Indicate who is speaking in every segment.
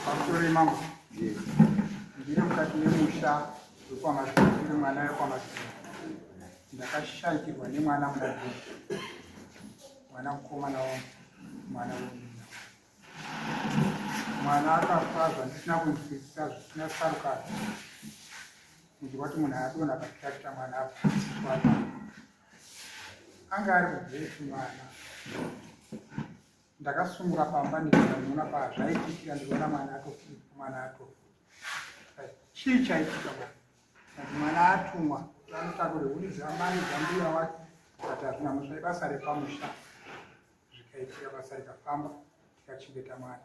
Speaker 1: Pamusoro mambo. Ndiri mukati memusha wekwaMasvingo, ndiri mwana wekwaMasvingo. Ndakashaikirwa nemwana muna June. Mwana mukomana wangu, mwana wemunhu. Mwana akafa zvandisina kunzwisisa zvisina tsarukano. Ndikati munhu adonha patractor mwana afa. Anga ari kubvepi mwana. Ndakasumuka pamba ndikamuona pazvaitikira ndikaona mwana atofa mwana atofa. Chii chaitika mwana? Ati mwana atumwa kuti anotakure huni dzamai dzambuya wake but hazvina mhosva ibasa repamusha. Zvikaitika basa rikafamba tikachengeta mwana.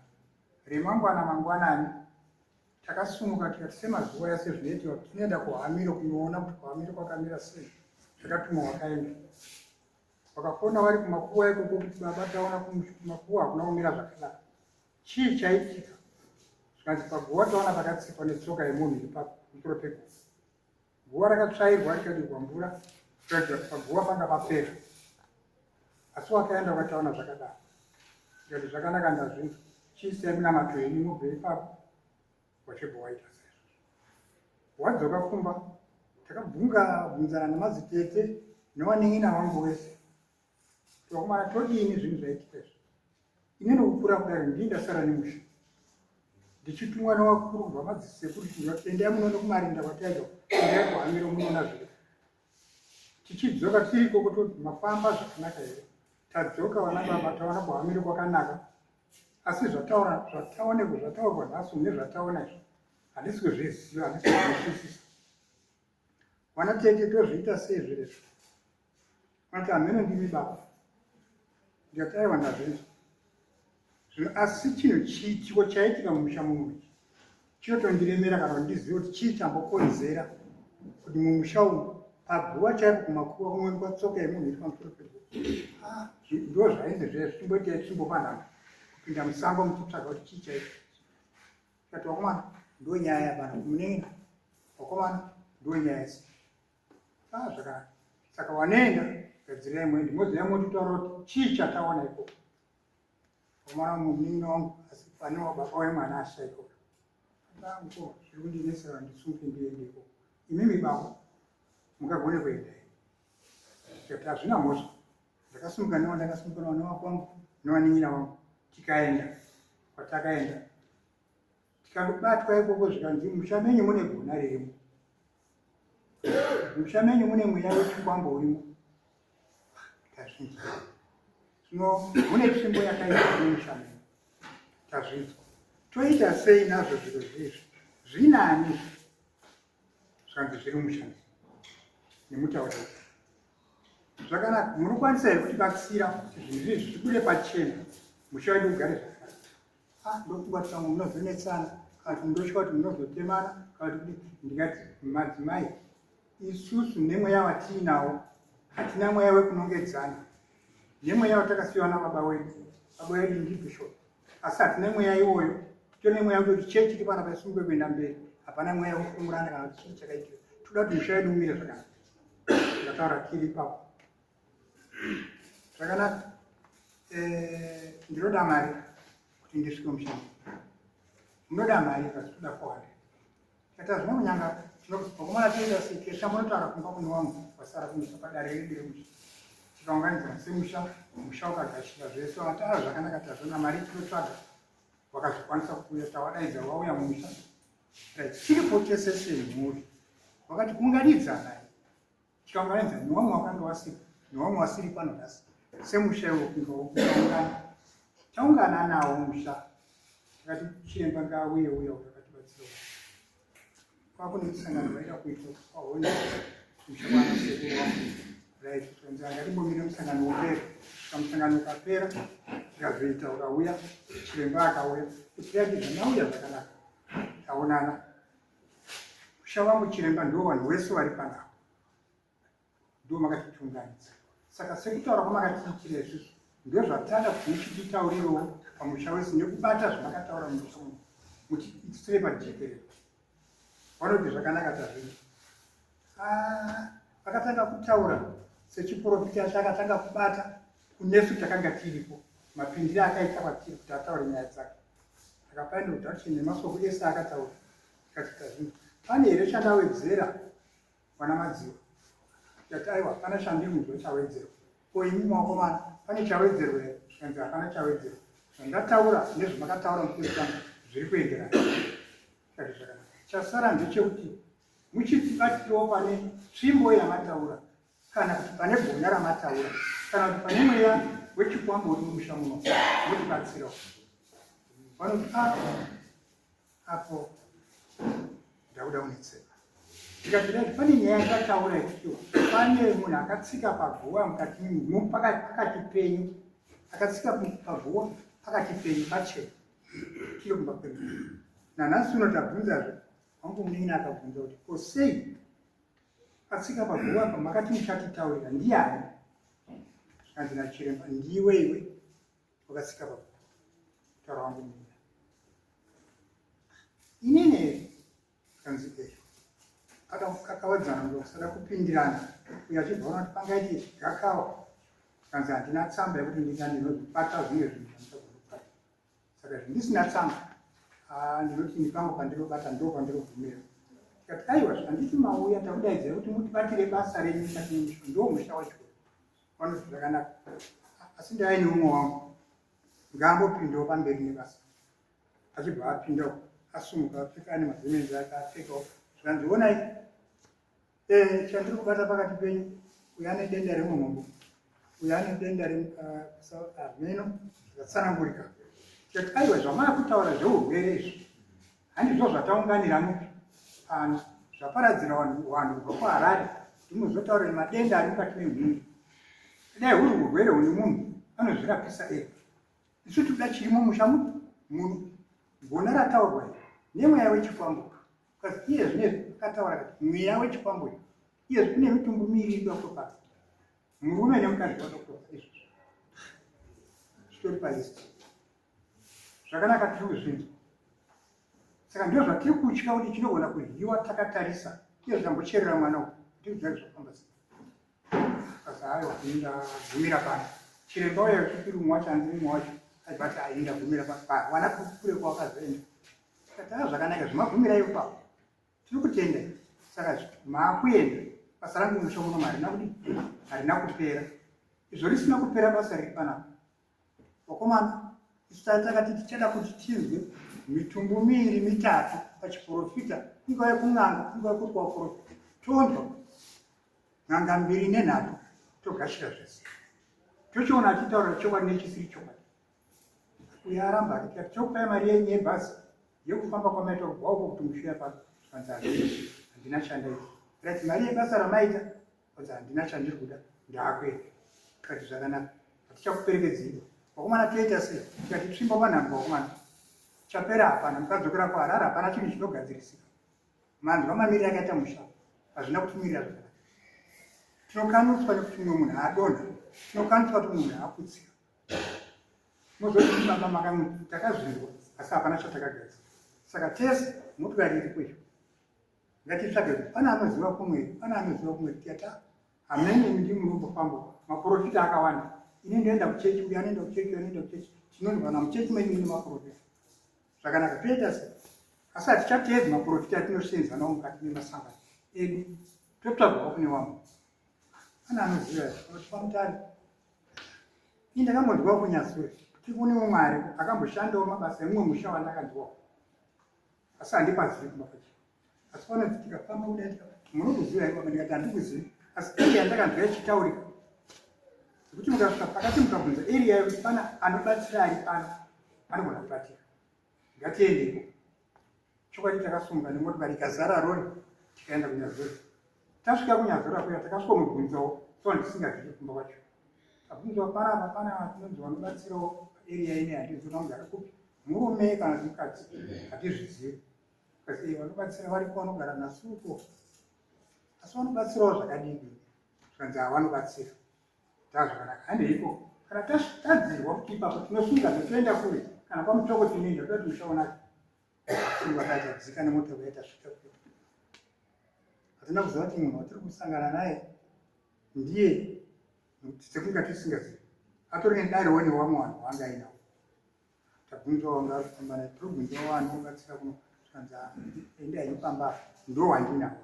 Speaker 1: Remangwana mangwanani Takasumuka tikati semazuva ese zvinoitiwa kuti tinoenda kuhamiro kunoona kuti kuhamiro kwakamira sei. Takatumwa wakaenda. Wakafona wari kumakuwa ikoko kuti baba taona kumakuwa hakuna kumira zvakanaka. Chii chaitika? Zvikanzi paguva taona pakatsikwa netsoka yemunhu iri pamusoro peguva. Guva rakatsvairwa rikadirwa mvura kuratidza kuti paguva panga papera. Asi wakaenda ukataona zvakadaro. Ndikati zvakanaka ndazvinzwa. Chiisai minamato yenyu mubve ipapo wachibva waita saizvozvo. Wadzoka kumba takabvunga bvunzana nemadzitete nevanin'ina vangu vese. Vakomana todini zvinhu zvaitika izvi? Ini nokukura kudai ndini ndasara nemusha. Ndichitumwa nevakuru kubva madzisekuru kuti endai munoona kumarinda kwataida endai kuhamiro munoona zviri. Tichidzoka tiri ikoko toti mafamba zvakanaka here? Tadzoka vana baba taona kuhamiro kwakanaka. Asi zvataura zvataonekwa zvataurwa nhasi nezvataona izvi handisi kuzviziva handisi kuzvinzwisisa. Vana tete tozviita sei zviro izvi? Vati hameno ndimi baba. Ndikati aiwa ndazvinzwa. Zvino asi chinhu chiitiko chaitika mumusha muno ichi chinotondiremera kana kuti ndizive kuti chii chambokonzera kuti mumusha umu paguva chaipo kumakuva kunoonekwa tsoka yemunhu iri pamusoro peguva. Ah, ndo zvainzi zviye zvichingoitai tichimbopanana kupinda musango muchitsvaga kuti chii chaitika. Tikati vakomana ndonyaya pano munin'ina vakomana ndonyaya isi. Ah zvakanaka. Saka wanoenda gadzirai muende moziva mototaura kuti chii chataona ikoko. Vakomana munin'ina wangu asi pane wababa wemwana ashaika uyo. Angu zviri kundinetsera ndisunge ndiende ikoko. Imimi baba mungagone kuenda here? Tikati hazvina mhosva. Ndakasumuka newa ndakasumuka newa newakwangu newanin'ina wangu tikaenda kwatakaenda tikandobatwa ikoko zvikanzi musha menyu mune gona ririmo musha menyu mune mweya wechikwambo urimo tazvinzwa zvino mune tsvimbo yakaipa mumusha menyu tazvinzwa toita sei nazvo zviro zviizvi zvinani zvikanzi zviri musha menyu nemutauro Zvakanaka, munokwanisa here kutibatsira kuti zvinhu izvi zvibude pachena musha wedu ugare zvakanaka? Ah, ndofunga kuti pamwe munozonetsana kana kuti ndotya kuti munozotemana kana kuti ndikati madzimai, isusu nemweya watiinawo hatina mweya wekunongedzana nemweya watakasiyiwa nababa wedu. Baba wedu ndibishop, asi hatina mweya iwoyo. Tine mweya wekutoti chechi iri panapa isumuke kuenda mberi, hapana mweya wekufumurana kana kuti chii chakaitika. Toda kuti musha wedu umire zvakanaka. Ndataura tiri ipapo. Zvakanaka. Eh, ndinoda mari kuti ndisvike mushando. Munoda mari kasi toda 400. Tata zvino munyanga vakomana toita sei kesha munotaura kumba kune wangu wasara kumusha padare redu remusha. Tikaunganidza semusha, musha ukagashira zvese vataura zvakanaka tazvona mari tinotsvaga vakazokwanisa kuuya tawadaidza vauya mumusha. Right, tiripo tese semhuri vakati unganidzanai tikaunganidza newamwe wakanga wasiri newamwe wasiri pano nhasi semusha iwo kungaungana taungana nawo musha tikati chiremba ngauye uya uyo akatibatsira kwakune musangano waida kuitwa kwahonde musha kwana sekuru wangu right tikanzi ngatimbomire musangano wopera kamusangano ukapera tikazoita ukauya chiremba akauya kuti yati zvamauya zvakanaka taonana. Musha wangu chiremba ndiwo vanhu wese vari panapa ndiwo makatitunganidza saka sekutaura kwamakatiitira izvizvo ndozvatanga kuti muchititaurirewo pamusha wese nekubata zvamakataura mumusha uno mutiitire pajekerere vanoti zvakanaka tazvii ah, vakatanga kutaura sechiprofita chakatanga kubata kunesu takanga tiripo mapindire akaita kwatiri kuti ataure nyaya dzake akapa introduction nemasoko ese akataura tikati tazvinzwa pane here chandawedzera vana madziwa tikati aiwa hapana chandiri kunzwa chawedzerwa ko imi makomana pane chawedzerwa here zvikanzi hapana chawedzerwa zvandataura nezvamakataura mupesitanga zviri kuenderana tikati zvakanaka chasara ndechekuti muchitibatirawo pane tsvimbo yamataura kana kuti pane gona ramataura kana kuti pane mweya wechikwambo uri mumusha muno motibatsirawo vanoti a ah, apo ndakuda kunetseka ndikati dai pane nyaya yandataura yekutiwa pane munhu akatsika paguva mukati pakati penyu akatsika paguva pakati penyu pachena tiri kumba kwedu nanhasi uno tabvunzazve wangu munin'ina akabvunza kuti ko sei atsika paguva apa makati muchatitaurira ndiyani zvikanzi nachiremba ndiwe iwe wakatsika paguva taura wangu munin'ina inini here kanzi e akawadzana ngo kusada kupindirana uyo achibva ona kuti pangaite gakawa kanzi handina tsamba yekuti ndingandirobata zvimwe zvinhu zvandisagona saka izvi ndisina tsamba ah, ndinoti ini pangu pandirobata ndo pandirobvumira tikati aiwa handiti mauya takudaidzira kuti mutibatire basa renyu mukati memusha ndo musha wacho vanoti zvakanaka asi ndaiine umwe wangu ngaambopindawo pamberi nebasa achibva apindawo asumuka apfeka ane magemenzi ake apfekawo zvikanzi onai Eh, chandiri kubata pakati penyu uyo ane denda remuhombo uyo ane denda remeno ah, zvakatsanangurika tikati aiwa zvamava kutaura zveurwere izvi handizvo zvataunganira mupi pano zvaparadzira vanhu kubva kuharare kuti muzotaura nemadenda ari mukati memhundu dai huri urwere hune munhu anozvirapisa ega isu tikuda chirimo musha muno gona rataurwa nemweya wechikwambo Because iye zvine akataura kuti mweya wechikwambo uyu iye kune mitumbu miiri iri kutopa murume nemukadzi vakakutopa izvozvo zvitori palist zvakanaka tiri kuzvinzwa saka ndizvo zvatiri kutya kuti chinogona kudyiwa takatarisa iye zvikambocherera mwana uyu tikuziva zvofamba sei Saka aiwa ini ndagumira pano. Chiremba uya wechipiri umwe wacho hanzi mumwe wacho aibva ati ai ndagumira pano. Pa wana kure kwawakazoenda. Tikati ah zvakanaka zvimagumira ipapo. Tiri kutenda. Saka maakuenda basa rangu musha muno harina kudi harina kupera. Izvo risina kupera basa riri panapa. Vakomana isu takati tichada kuti tinzwe mitumbu miiri mitatu pachiporofita kungave kun'anga kungave kuri kuvaporofita tonzwa n'anga mbiri nenhatu togashira zvese tochiona achitaura chokwadi nechisiri chokwadi uyo aramba akati chokupai mari yenyu yebhazi yekufamba kwamaita kubva uko kuti mushuya pano zvikanzi handina chandaita right mari yebasa ramaita kanzi handina chandiri kuda ndaakuenda tikati zvakanaka hatichakuperekedzii vakomana toita sei tikati tsvimbo panhambo vakomana chapera hapana mukadzokera kuharare hapana chinhu chinogadzirisika Manzwa mamirire akaita musha hazvina kutimirira zvakanaka. Tinokanutswa nekuti mumwe munhu adonha, tinokanutswa kuti mumwe munhu akutsira. Mozoti baba makamwe takazvinzwa asi hapana chatakagadzira. Saka tese motokari iri kweyo. Ngatitsvage kuti pane anoziva kumwe, pane anoziva kumwe tikati hamene imi ndimi munombofamba maprofita akawanda. Ini ndoenda kuchechi, uyu anoenda kuchechi, uyu anoenda kuchechi. Tinonzwa na muchechi menyu mune maprofita. Zvakanaka toita sei? Asi hatichateedzi maprofita atinoseenza nawo mukati memasangano edu, totsvagawo kune wamwe. Pane anoziva here kuti pamutare ini ndakambonzwawo kunyasure kuti kune mumwe ariko akamboshandawo mabasa emumwe musha wandakanzwawo asi handipazivi kumba kwacho asi panonzi tikafamba kudai munokuziva here baba ndikati handikuzivi asi area yandakanzwa ichitaurika zvekuti mukasvika pakati mukabvunza area yekuti pana anobatsira ari pano anogona kubatika ngatiendeko chokwadi takasunga nemotokari ikazara rori tikaenda kunyazura tasvika kunyazura kuya takasvikomubvunzawo so ndisingazivi kumba kwacho tabvunzwa panapa pana tinonzi vanobatsirawo area ine handizivi kuti vanogara kupi murume kana kuti mukadzi hatizvizivi. Kasi vanobatsira variko vanogara nasu uko asi vanobatsirawo zvakadini? Zvikanzi havanobatsira tazvakanaka handeiko kana tadzirwa kuti ipapo tinosunga totoenda kure kana kwamutoko tinoenda toda kuti musha unake sunga tadzika nemota kuya tasvika kuya hatina kuziva kuti munhu watiri kusangana naye ndiye sekunga tisingazivi atori nedare one wamwe vanhu waanga ainawo tabvunzwa wanga ari kufamba naye tiri kubvunzwa vanhu vobatsira kuno zvikanzi ah, enda henyu pamba ndo wandinawo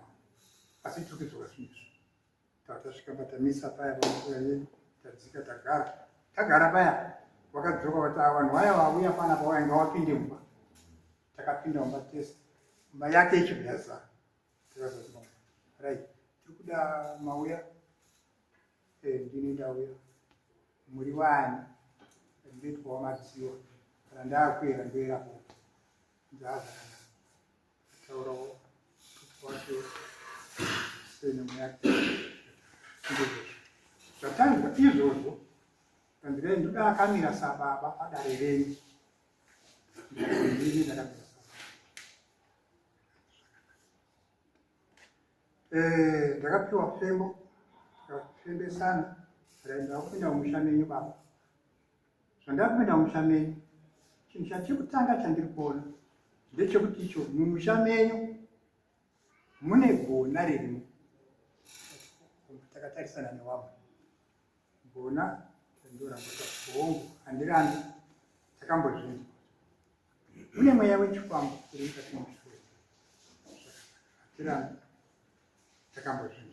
Speaker 1: asi tiri kudzoka zvinhu izvi tasvika patamisa paya pambuya yedu tadzika tagara tagara paya vakadzoka vati ah, vanhu vaya vauya panapa vaya ngawapinde mumba takapinda mumba tese mumba yake ichibva yazara takazoti right tiri kuda mauya eh, ndini ndauya muri wani nditwa wamadziwa kana ndakuera ndoera kupi nzazvakanaka taurawo wake senemu yake ndizvozvo zvatanzwa izvozvo kanzirai ndoda akamira sababa padare renyu ndini ndakamira sababa eh, ndakapiwa fembo ndakafembesana ndakupinda mumusha menyu baba Zvandakupinda mumusha menyu, chinhu chachekutanga chandiri kuona ndechekuti icho mumusha menyu mune gona ririmo. Takatarisana newamwe gona ndoramba hongu, handirambi takambozvinzwa. Mune mweya wechikwambo uri mukati memusha wedu, hatirambi takambozvinzwa.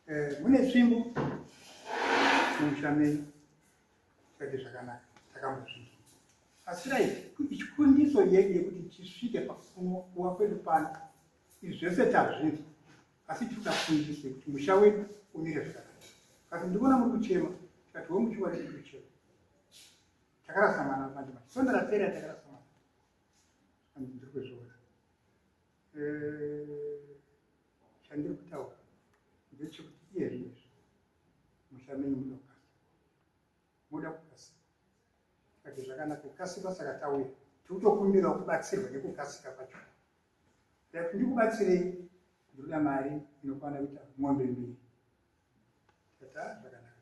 Speaker 1: Eh, mune tsvimbo mumusha menyu tikati zvakanaka takambozvinzwa asi right chikundiso yedu yekuti tisvike pakuwa kwedu pano izvi zvese tazvinzwa asi tiri kuda kundiso yekuti musha wedu umire zvakanaka kasi ndikuona muri kuchema tikati wo muchiwa tiri kuchema takarasa mwana manje manje sonda rapera takarasa mwana ndiri kuzviona eh, Chandiri kutaura ndechekuti iye zvino izvi musha menyu muda kukasika, muda kukasika. Tikati zvakanaka kukasika, saka tauya tiri kutokumbirawo kubatsirwa nekukasika kwacho. Ndati ndikubatsirei, ndinoda mari inokwana kuita mombe mbiri. Tikati ah, zvakanaka.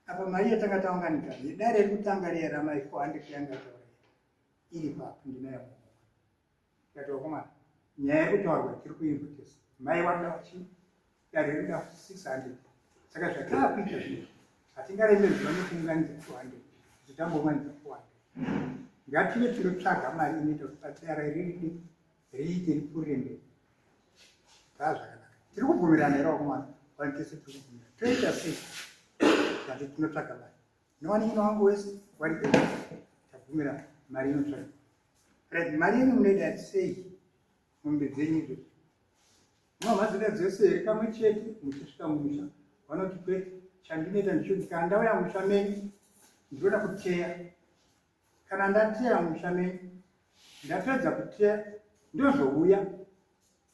Speaker 1: Apa mari yatanga taunganidza yedare rekutanga riya ramai 400 yanga taura iri papo ndinayo muhomwe. Tikati vakomana, nyaya iri kutaurwa tiri kuinzwa tese. Mai vanoda vachi dare rinoda 600. Saka zvataakuita zvino hatingaremerwa nekuunganidza 200 kuti tambounganidza 400. Ngative tinotsvaga mari inoita kuti dare riri riite ripfuurire mberi. Taa zvakanaka. Tiri kubvumirana here vakomana? Vanhu tese tiri kubvumirana. Toita sei? Ngati tinotsvaga mari. Newanin'ina wangu wese wari tabvumirana mari inotsvaga. Right, mari yenyu munoida sei mombe dzenyu idzodzo? Munomadzida dzese here kamwe chete muchisvika mumusha? Vanoti kwete, chandinoita ndechekuti kana ndauya mumusha menyu ndinoda kuteya. Kana ndateya mumusha menyu, ndapedza kuteya ndozouya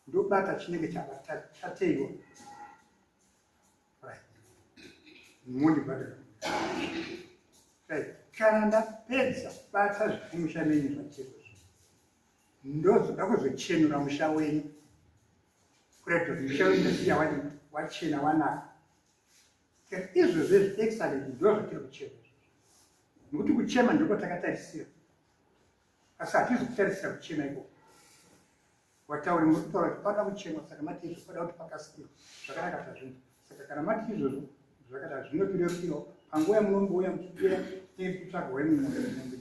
Speaker 1: ndobata chinenge chateiwa. Mondibhadhara. Right. Kana ndapedza kubata zvekumusha menyu zvateko ndozoda kuzochenura musha wenyu kuratidza kuti musha wenyu ndasiya wachena wanaka. Izvozvo izvi excellent ndo zvatiri kuchema nokuti kuchema ndiko takatarisira asi hatizi kutarisira kuchema ikoko. Watauri muri kutaura kuti pada kuchema saka mati izvo pada kuti pakasikirwa zvakanaka tazvinzwa saka kana mati izvozvo zvakadaro zvinotirerukirawo panguva yamunombouya muchipira tinenge tichitsvaga wemi mombe mombe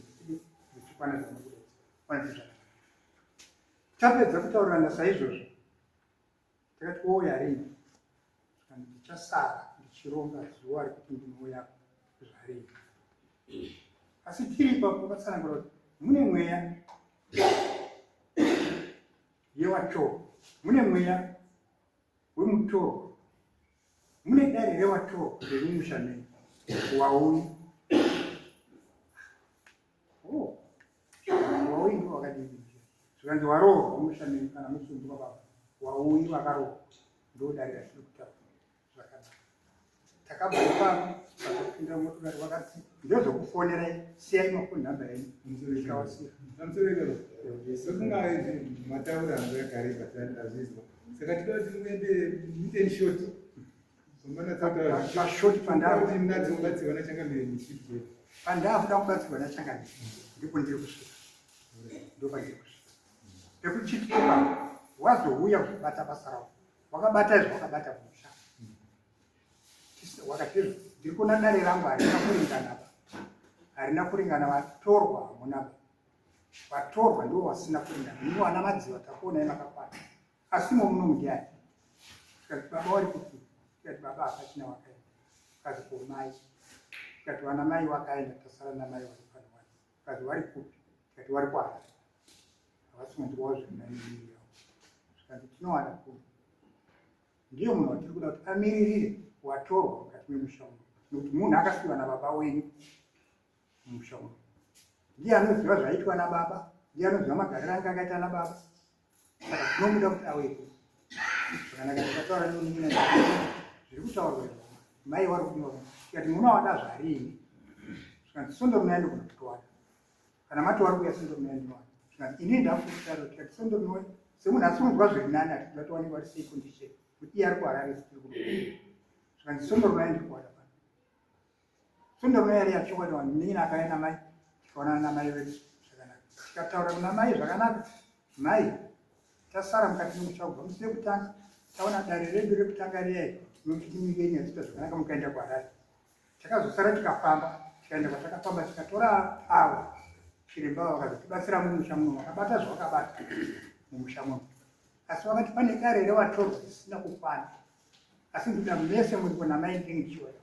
Speaker 1: dzichikwana dzamukuda kwana zvakanaka tapedza kutaurirana saizvozvo Takati wouya rini? Zvikanzi ndichasara ndichironga zuva rekuti ndinouya zvarini. Asi tiri ipapo vakatsanangura kuti mune mweya yewatorwa, mune mweya wemutorwa, mune dare rewatorwa riri mumusha menyu wauyi. Oh, wauyi ndiwo wakadii? Zvikanzi waroorwa mumusha menyu kana musundwa baba wauyi vakaroorwa ndodare ratiri kutaura zvakanaka. Takabva ipano takapinda motokari vakati ndozokufonerai, siyai mafoni nhamba yenyu. Tikawasiya.
Speaker 2: Pamusoro ipapo sokunga mataura hangu yakareba, ndazvizwa. Saka tinoda kuti muende muite in short.
Speaker 1: Pashort
Speaker 2: pandakuti mnadzi kubatsirwa nachangamire muchief.
Speaker 1: Pandakuda kubatsirwa nachangamire ndipo ndiri kusvika, ndopandiri kusvika pekuchief. Ipapo wazouya kuzobata basa ravo, wakabata izvo, wakabata musha wakati izvo ndiri kuona dare rangu harina kuringana ba, harina kuringana. Vatorwa hamuna ba, vatorwa ndivo vasina kuringana. Imi vana Madziva takuonai makakwana, asi mo muno mudiani? Tikati baba wari kupi? Tikati baba hapachina, wakaenda. Tikati ko mai? Tikati vana mai wakaenda, tasara namai wari pano wani. Tikati wari kupi? Tikati wari kuHarare, havasi kunzwawo zvirinani yavo. Zvikanzi tinowana kupi? Ndiye munhu watiri kuda kuti amiririre watorwa mukati memusha uno, nokuti munhu akasiyiwa nababa wenyu mumusha uno. Ndiye anoziva zvaitwa nababa, ndiye anoziva magariro anga akaita nababa, saka tinomuda kuti awepo zvakanaka. Tikataura nemunin'ina, zviri kutaurwa izvo, mai wari kudiwa. Tikati munowada zvarini? Zvikanzi sondo rinouya ndogona kutowana, kana mati wari kuuya sondo rinouya ndinowana. Zvikanzi ini ndakutaro. Tikati sondo rinouya semunhu asi kunzwa zviri nani, hatikuziva towanikwa vari sei, condition kuti iye ari kuHarare, tiri kuno. Zvikanzi sondo rinouya ndiri kuwana pano. Sondo rinouya riya chokwadi vanhu munin'ina akauya namai, tikaonana namai vedu zvakanaka, tikataura kuna mai zvakanaka. Mai, tasara mukati memusha kubva musi wekutanga taona dare redu rekutanga riyai, nokuti miviri yenyu yadziita zvakanaka mukaenda kuHarare. Takazosara tikafamba, tikaenda kwatakafamba, tikatora avo chiremba vakazotibatsira mumusha muno, vakabata zvavakabata mumusha muno, asi vakati pane dare revatorwa risina kukwana, asi ndoda mese muripo namai. Ndinge ndichiuya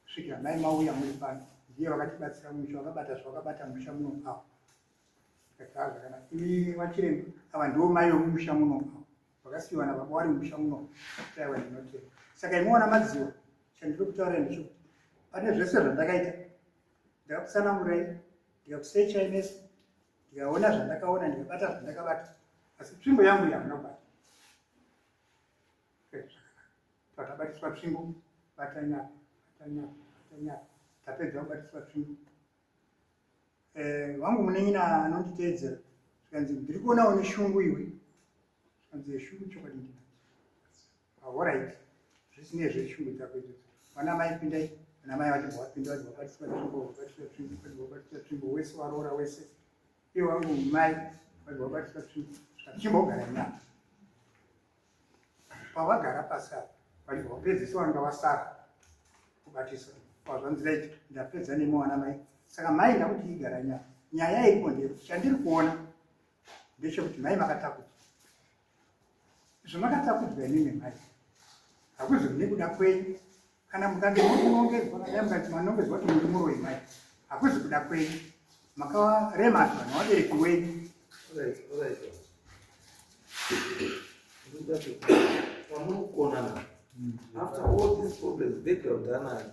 Speaker 1: kusvikira mai mauya muri pano. Ndiye vakatibatsira mumusha, vakabata zvavakabata mumusha muno avo. Tikati zvakanaka, imi vachiremba ava ndiwo mai vemumusha muno avo vakasiyiwa nababa wari mumusha muno. Taiwa ndinotenda. Saka imiwana Madziwa, chandiri kutaura ndechekuti pane zvese zvandakaita, ndakakutsanangurai, ndikakusechai mese, ndikaona zvandakaona, ndikabata zvandakabata, asi tsvimbo yangu hamuna kubata zvakanaka. Takabatiswa tsvimbo, batanyapa, batanyapa, batanyapa, tapedza kubatiswa tsvimbo. Wangu munin'ina anonditeedzera, zvikanzi ndiri kuonawo neshungu iwe. Zvikanzi shungu chokwadi ndinadzo. Alright, zvisinei zveshungu dzako idzodzo, vana mai pindai. Vana mai vachibva vapinda, vachibva vabatiswa tsvimbo, vabatiswa tsvimbo, vachibva vabatiswa tsvimbo wese, waroora wese, iye wangu mai vachibva vabatiswa tsvimbo. Zvikati nyama pavagara pasi apa, vachibva vapedzisa vanga vasara kubatisa. Pazvanzi right, ndapedza nemi wana mai. Saka mai ndakuti igara nyama. Nyaya iripo ndeyekuti chandiri kuona ndechekuti mai makatakudzwa. Zvamakatakudzwa imimi mai hakuzi nekuda kwenyu. Kana mukange mukunongedzwa, kana mukati manongedzwa kuti muri muroyi mai, hakuzi kuda kwenyu, makaremadzwa nevabereki wenyu.
Speaker 3: Pamuri kukonana, after all these problems, background anayo,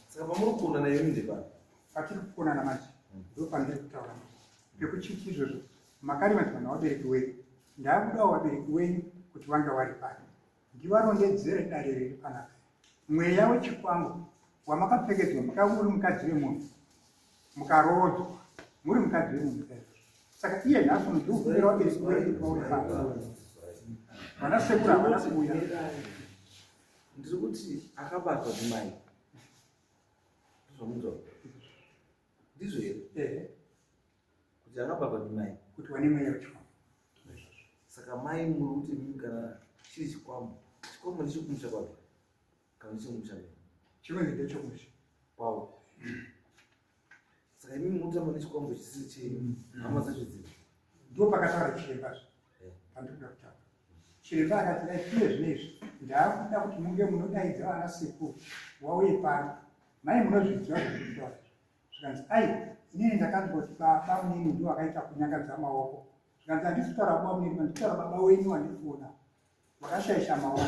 Speaker 3: saka pamuri kukonana imi ndepano?
Speaker 1: Patiri kukonana manje ndo pandiri kutaura manje pekuchiti izvozvo makaremadzwa navabereki wenyu. Ndakudawo vabereki wenyu kuti vanga vari pano, ndivarondedzere dare riri panapa. Mweya wechikwambo wamakapfekedzwa, makanga muri mukadzi wemunhu, mukaroodzwa muri mukadzi wemunhu saizvozvo. Saka iye nhasi ndikukumbira vabereki wenyu kuti vauye pano. Vana sekuru havana kuuya.
Speaker 3: Ndiri kuti akabatwa ndimai, ndizvo ndizvo here?
Speaker 1: Ehe.
Speaker 3: Kuti akabatwa ndimai.
Speaker 1: Kuti wane mweya wechikwambo.
Speaker 3: Saka mai muri kuti mimi kana chiri chikwambo, chikwambo ndechekumusha kwake kana ndechekumusha kwenyu?
Speaker 1: Chinonzi ndechokumusha
Speaker 3: kwavo. Saka imimi munotamba nechikwambo chisiri chenyu, hama dzacho dziri?
Speaker 1: Ndo pakataura chirembazve pandiri kuda kutaura. Chiremba akati dai tiye zvino izvi ndaakuda kuti munge munodaidza vana sekuru wauye pano. Mai munozviziva zvandiri kutaura? Zvikanzi ai, inini ndakanzwa kuti baba munini ndiwo akaita kunyangadza maoko. Zvikanzi handisi kutaura baba munini, mandikutaura baba wenyu wandiri kuona wakashaisha maoko.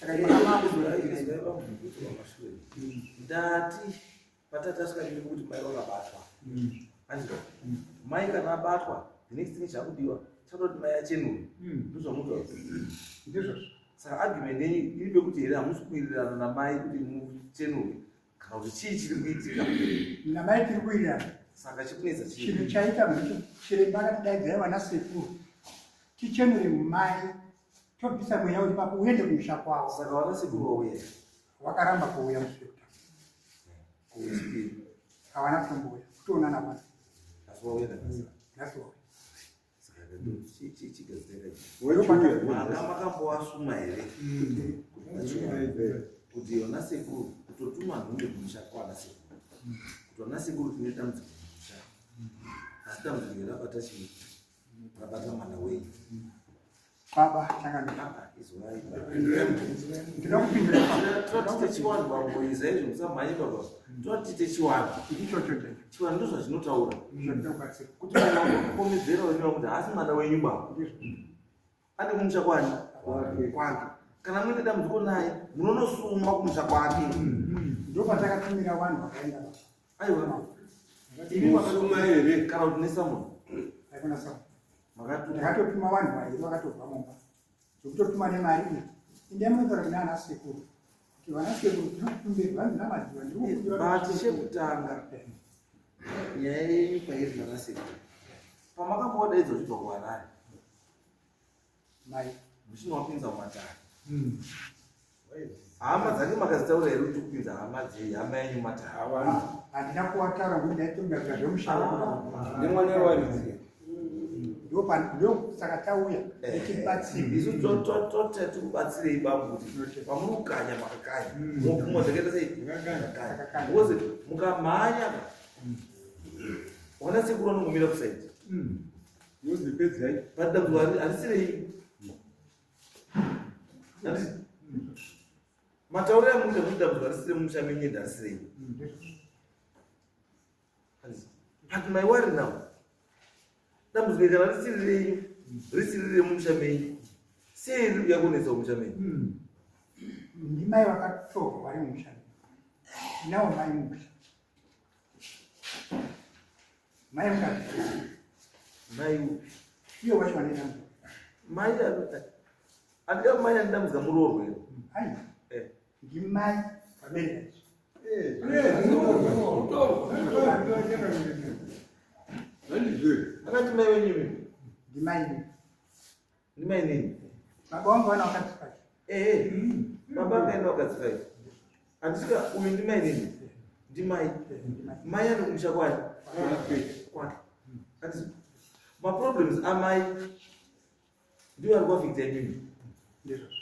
Speaker 1: Saka
Speaker 3: Ndati patati asvika kuti mai vakabatwa, andika mai kana abatwa, the next thing chakudiwa chakuda kuti mai achenurwe. Ndozvamunotaura?
Speaker 1: Ndizvozvo.
Speaker 3: Saka argument yenyu iri pekuti here hamusi kuwirirana namai kuti muchenurwe kana kuti chii chiri kuitika?
Speaker 1: Namai tiri kuwirirana.
Speaker 3: Saka chikunetsa chii?
Speaker 1: Chinhu chaita kuti chiremba akatidaidzai vana sekuru tichenure mai tobvisa mweya uri papo uende kumusha kwavo.
Speaker 3: Saka vana sekuru vauya
Speaker 1: Wakaramba kuuya musi wekutanga.
Speaker 3: Kuwechipiri.
Speaker 1: Hawana kutombouya kutoonana pasi.
Speaker 3: Asi wauya nhasi.
Speaker 1: Nhasi wauya.
Speaker 3: Manga makambowasuma here kuti yona sekuru kutotuma nhume kumusha kwana sekuru kuti vana sekuru tine dambudziko kumusha asi dambudziko rabata chii rabata mwana wenyu
Speaker 1: Baba changamira.
Speaker 3: Izwai.
Speaker 1: Ndinokupindura.
Speaker 3: Toti chiwanhu bambo izai izvo musamhanye baba. Toti tiite chiwanhu.
Speaker 1: Ichocho chacho.
Speaker 3: Chiwanhu ndozvazvinotaura.
Speaker 1: Zvinokubatsira.
Speaker 3: Kuti mwana wakukomedzera wenyu kuti haasi mwana wenyu baba. Ane kumusha kwani? Kwake. Kana muine dambudziko naye munonosuma kumusha kwake.
Speaker 1: Ndopatakatumira vanhu vakaenda baba.
Speaker 3: Aiwa.
Speaker 2: Imi makatuma here
Speaker 3: kana kuti nesamun?
Speaker 1: Haikona samun.
Speaker 3: Makatuma.
Speaker 1: Ndakatotuma vanhu vairi vakatobva mumba. Zvekutotuma nemari iyi. Indai munotaura kuna ana sekuru. Kuti vana sekuru tinokumbira vanzi namadziwa ndiri kukumbira.
Speaker 3: But chekutanga nyaya yenyu pairi nana sekuru. Pamakambowadaidzwa uchibva kuHarare.
Speaker 1: Mai.
Speaker 3: Muchinowapinza mumatare. Hama dzake makazitaura here kuti kupinza hama dzei hama yenyu matare?
Speaker 1: Handina kuwataura kuti ndaitonga zvemusharo.
Speaker 2: Nemwana wewaridzi.
Speaker 1: Ndo saka tauya tibatsirwe.
Speaker 3: Isu tikubatsirei bambo kuti pamuri kukanya makakanya mobvuma zvakaita sei makakanya because mukamhanya wana sekuru anongomira kusaidi
Speaker 2: Yozipedzai.
Speaker 3: But dambudziko harisirei. Matauriro amunoita kuti dambudziko harisire mumusha menyu ende harisirei. But my worry now, dambudziko kana risiri renyu, risiri remumusha menyu, sei riri kuya kunetsa mumusha menyu?
Speaker 1: Ndimai vakatorwa vari mumusha menyu. Nawo mai mumusha. Mai mukadzi.
Speaker 3: Mai upi?
Speaker 1: Iye wacho ane dambudziko.
Speaker 3: Mai andika mai ane dambudziko muroorwe.
Speaker 1: Ai.
Speaker 3: Eh.
Speaker 1: Ndimai vabereka.
Speaker 2: Eh.
Speaker 3: Akati mai wenyu imi.
Speaker 1: Ndimai.
Speaker 3: Ndimai nini?
Speaker 1: Baba wangu vana vakadzi five.
Speaker 3: Eh. Baba akaenda vakadzi five. Andisika uyu ndimai nini? Ndimai. Mai ane kumusha kwake. Kwake. Andisi maproblems amai ndiwo ari kuafekta imimi.
Speaker 1: Ndizvozvo.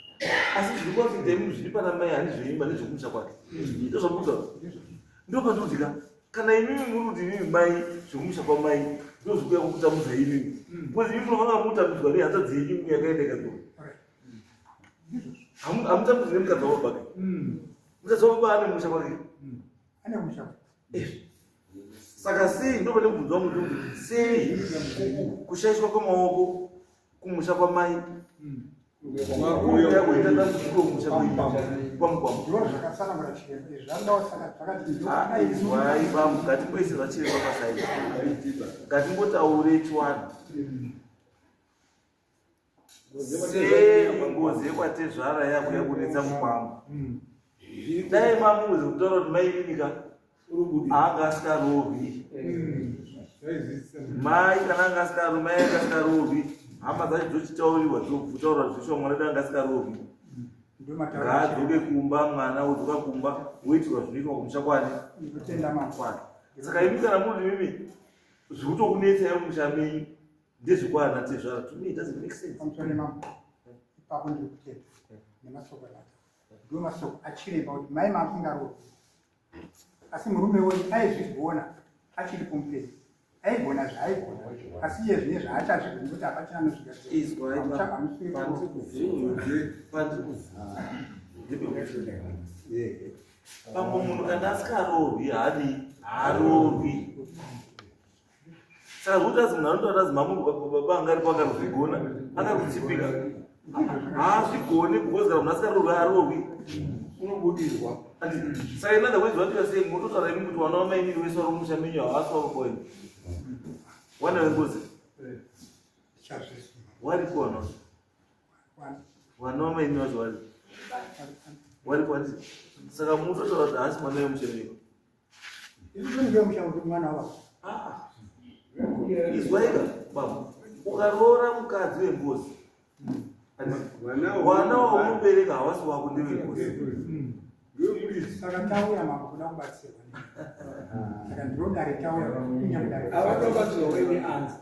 Speaker 3: Asi zviri kuafekta imimi zviri pana mai hani zveimba nezvekumusha kwake. Ndozvamuka. Ndopandinodzika. Kana imimi muri kuti imimi mai zvekumusha kwamai ndozvikuya kukutambudza imimi. Because imimi munofanira mukutambudzwa nehanzvadzi yenyu yakaenda ikadzoka. Hamutambudzwi nemukadzi wababa ke. Mukadzi wababa ane musha kwake.
Speaker 1: Ane musha.
Speaker 3: Saka sei ndopane mubvunzo wangu ndikuti sei kushaishwa kwemaoko kumusha kwamai kuuya kuita dambudziko kumusha kwamukwamo.
Speaker 1: Ndizvo zvakatsanangura chiremba izvi zvandawo saka zvakati
Speaker 3: Izwai bambo ngatimboise zvachiremba pasaidi. Ngatimbotaure chiwanhu. Sei ngozi yekwatezvara yakuya kunetsa mukwambo. Dai mamuzi kutaura kuti mai imika anga asikarohwi. Mai kana anga asikarohwi, mai anga asikarohwi, hama dzacho dzochitaurirwa dzobvutaurwa zvishuwa mwana wedu anga asikarohwi. Ngaadzoke kumba mwana wodzoka kumba woitirwa zvinoitwa kumusha kwani kwake. Saka imi kana muri imimi zvikutokunetsai mumusha menyu ndezvekwana tezvara to me it doesn't make sense.
Speaker 1: Pamusoro mambo. Ipapo ndiri kutenda nemasoko alata. Ndiwo masoko achiremba kuti mai masingarohwi. Asi murume wenyu aizvigona achiri kumupenyu. Aigona zvaaigona. Asi iye zvine zvaachazvigona nekuti hapachina anozvigadzira.
Speaker 3: Izwai pandiri kuvhunza ndepekuti pamwe munhu kana asikaroorwi haadii haaroorwi saka zvekuti azi munhu anotaura azi mamu baba anga aripo akaruzvigona akarutsipika haazvigoni because kana munhu asikaroorwi haaroorwi
Speaker 2: Unobudirwa.
Speaker 3: Saka in other words vatoita sei mototaura imi kuti wana wamainini wese vari kumusha menyu havasi vakuboini wana wengozi
Speaker 1: Tichazvizwa.
Speaker 3: waripo wana
Speaker 1: Wana.
Speaker 3: Vana vamaini vacho vari waripo handiti? Saka mutotaura kuti haasi mwana wemuchemeko. Ah. Izwaika baba, ukaroora mukadzi wengozi, wana waunobereka hawasi wako, ndewengozi.
Speaker 1: Saka tauya mambo kuda kubatsirwa. Saka ndiro dare tauya kunya kudare.
Speaker 2: Avatobatsirwa wene anza.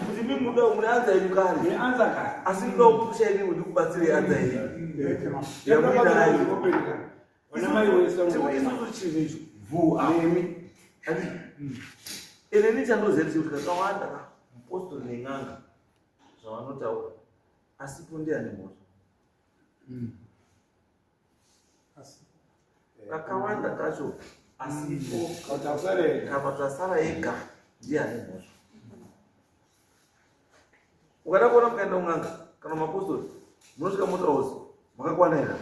Speaker 3: Kuti mi muda mune anza yenyu kare.
Speaker 2: Mune anza kare.
Speaker 3: Asi muda kupusha ini kuti kubatsire anza yenyu. Yamuinayo. Tikuti isusu chinhu icho. Vhu nemi. Ene ni chandoziva ndechekuti kakawanda ka mupostori nen'anga zvavanotaura asipo ndiani mhosva. Kakawanda kacho asipo kana tasara ega ndiye ane mhosva. Ukada kuona mukaenda kun'anga kana mapostori munosvika motaura makakwana here?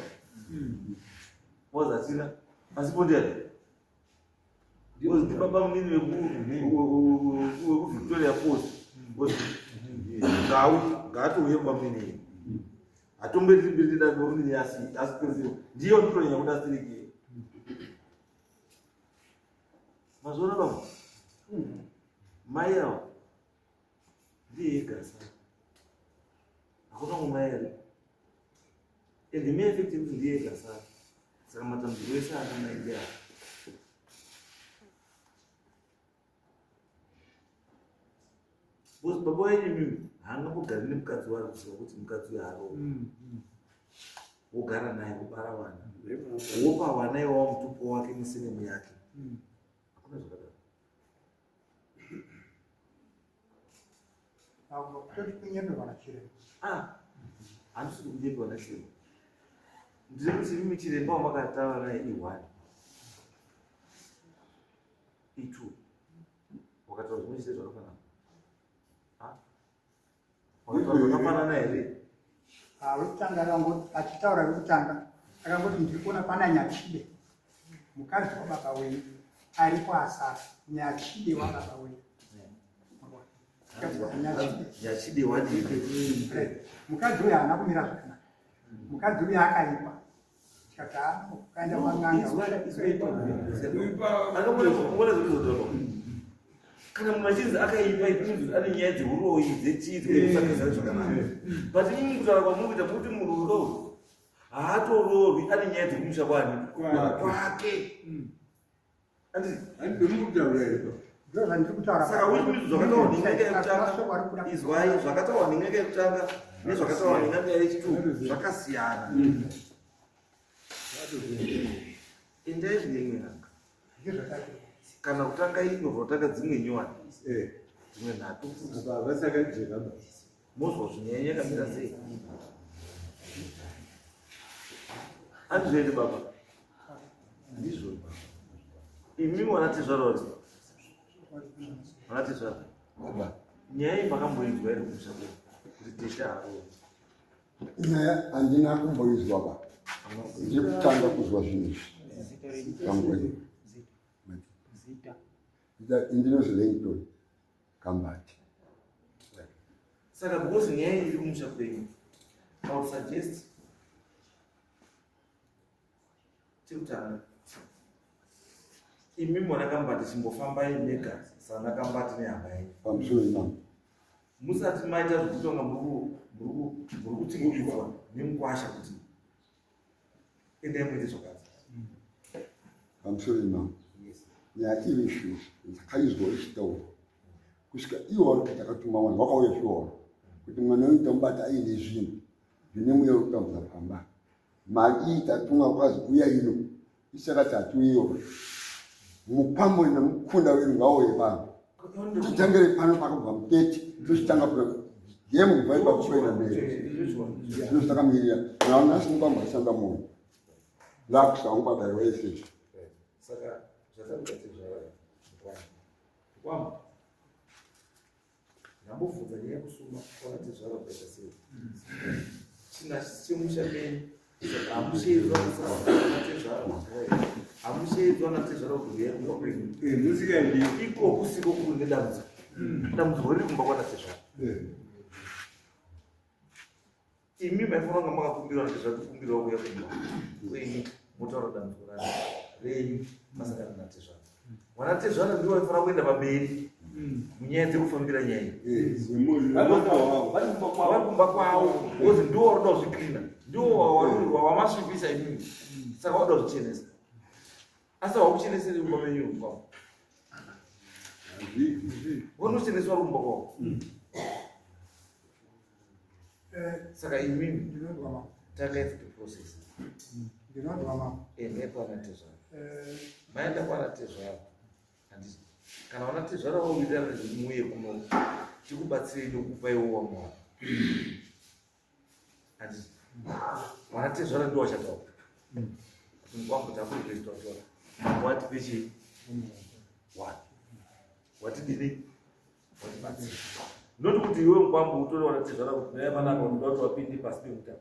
Speaker 3: Mozi hatina asipo ndiani? Because ndibaba munini wekuVictoria Falls. Ngaatouye kumba munini. Hatomberi mberi da munini asi asi pesiwo. Ndiye ndotonyanya kuda siriki. Mazviona baba? Mai ava ndiye ega sara. Hakuna mumwe mai aripo. And the mere fact yekuti ndiye ega sara. Saka matambudziko ese ana mai ndeaya. Because baba wenyu imimi haangambogari nemukadzi waari kuziva kuti mukadzi uyu harovi. Wogara naye wobara vana. Wopa vana iwawo mutupo wake nesenemu yake. Hakuna zvakadaro. Ah, handisi kunyeperwa nachiremba. Ndiri kuti imi chiremba wamakataura naye i1. I2. Wakataura zvimwe chete zvakafanana. Ah? Wakataura zvakafanana here?
Speaker 1: Ah, wekutanga akangoti achitaura wekutanga akangoti ndiri kuona pana Nyachide mukadzi wababa wenyu aripo asara Nyachide wababa wenyu.
Speaker 3: Nyachide wadii?
Speaker 1: Mukadzi uyu haana kumira zvakanaka. Mukadzi uyu akaipa. Tikati haano ukaenda pan'anga.
Speaker 3: Kana munhu achinzi akaipa it means ane nyaya dzeuroyi dzechii dzekusakezana zvakanaka. But imimi kutaura kwamuri kuita muri kuti munhu uyo haatoroorwi ane nyaya dzekumusha kwani kwake. Saka which means zvakataurwa nen'anga yekutanga, izwai zvakataurwa nen'anga yekutanga nezvakataurwa nen'anga yechitu zvakasiyana. Endai kune imwe n'anga kana kutanga imwe kutanga dzimwe nyowani dzimwe nhatu mozwa kuti nyaya yakamira sei. Handizvo baba, ndizvo imi vanatezvara vari vanatezvara
Speaker 4: Baba,
Speaker 3: nyaya iyi makamboinzwa here kumusha kwenyu kuti tete harovi?
Speaker 4: Nyaya handina kumboizwa ba. Ndiri kutanga kuzwa zvinhu izvi. Panguva iyi.
Speaker 1: Zita.
Speaker 4: Zita ndinonzi Langton Kambati.
Speaker 3: Saka because nyaya iyi iri kumusha kwenyu, I would suggest chekutanga imi mwana Kambati chimbofambai mega sana Kambati nehama yenyu.
Speaker 4: Pamusoro imam.
Speaker 3: Musati maita zvekutonga muri kutsikiridzwa nemukwasha kuti endai muite zvakati.
Speaker 4: Pamusoro imam. Nyaya iri shuwa ndakaizwa ichitaurwa kusvika iwo vari kuti takatuma vanhu vakauya shuwa kuti mwana uyu tamubata aine zvinhu zvine mweya wekutambudza pamba. Mari iyi tatumwa kwazi uya ino isakati hatiuyiwo mukwambo nemukunda wedu ngauye pano titangire pano pakabva mutete tochitanga gemu kubva ipapo kuenda mberi zvino takamirira nanhasi mukwambo asanda moyo ndakusangu padare wese.
Speaker 3: Saka zvatakuti ndambobvunza nyaya yekusuma kwavatezvara kuita sei china chemusha menyu saka hamusheedzwa natezvara hamusheedzwa natezvara kuti uyai kumba kwenyu iko kusiko kuri nedambudziko dambudziko riri kumba kwanatezvara. Imi maifanira kunge makakumbirwa nati zvatikumbirwa kuuya kumba kwenyu motaura dambudziko rani renyu masangana natezvara. Vanatezvara ndivo vaifanira kuenda pamberi munyaya dzekufambira nyaya iyi. Vari kumba kwavo because ndiwo waroda kuzviklina, ndiwo wamasvipisa imimi, saka wada kuzvichenesa. Asi hawakucheneseri kumba menyu kwavo, vonocheneswa vari kumba kwavo. Saka imimi tangai futi process. Endai kwana tezvara, maenda kwana tezvara, handiti? Kana vana tezvara vawirirana nezvekuti muuye kuno tikubatsirei nokupaiwo wamwe wavo, handiti? Vana tezvara ndiwo vachataura kuti mukwambo takurequesta kuti mambo atipe chii, one watidini, watibatsira, not kuti iwe mukwambo utore vana tezvara kuti naye panapa unoda kuti wapinde pasi pemutamo.